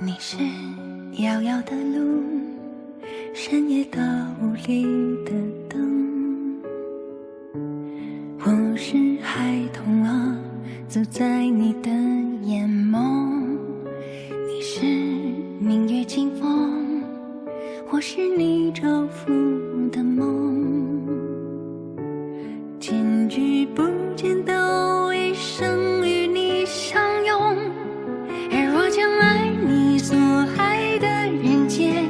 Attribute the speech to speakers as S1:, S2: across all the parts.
S1: 你是遙遙的路，深夜大霧裡的燈。我是孩童啊，走在你的眼眸。你是明月清風，我是你照拂的夢。見與不見都一生與你相擁，而我將愛你所愛的人間，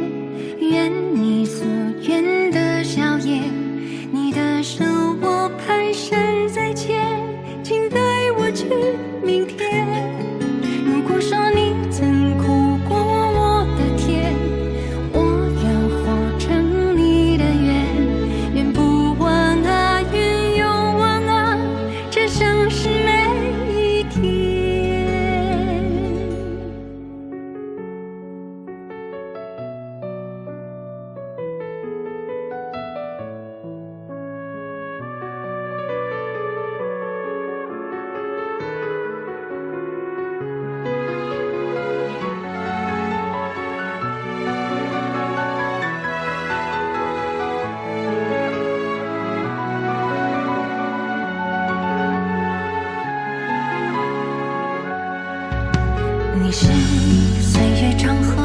S1: 願你所願的笑顏。你的手我蹣跚在牽，請帶我去明天。如果說你曾苦過我的甜，我願活成你的願，願不完啊，願永完啊，這生世每一天。你是歲月長河，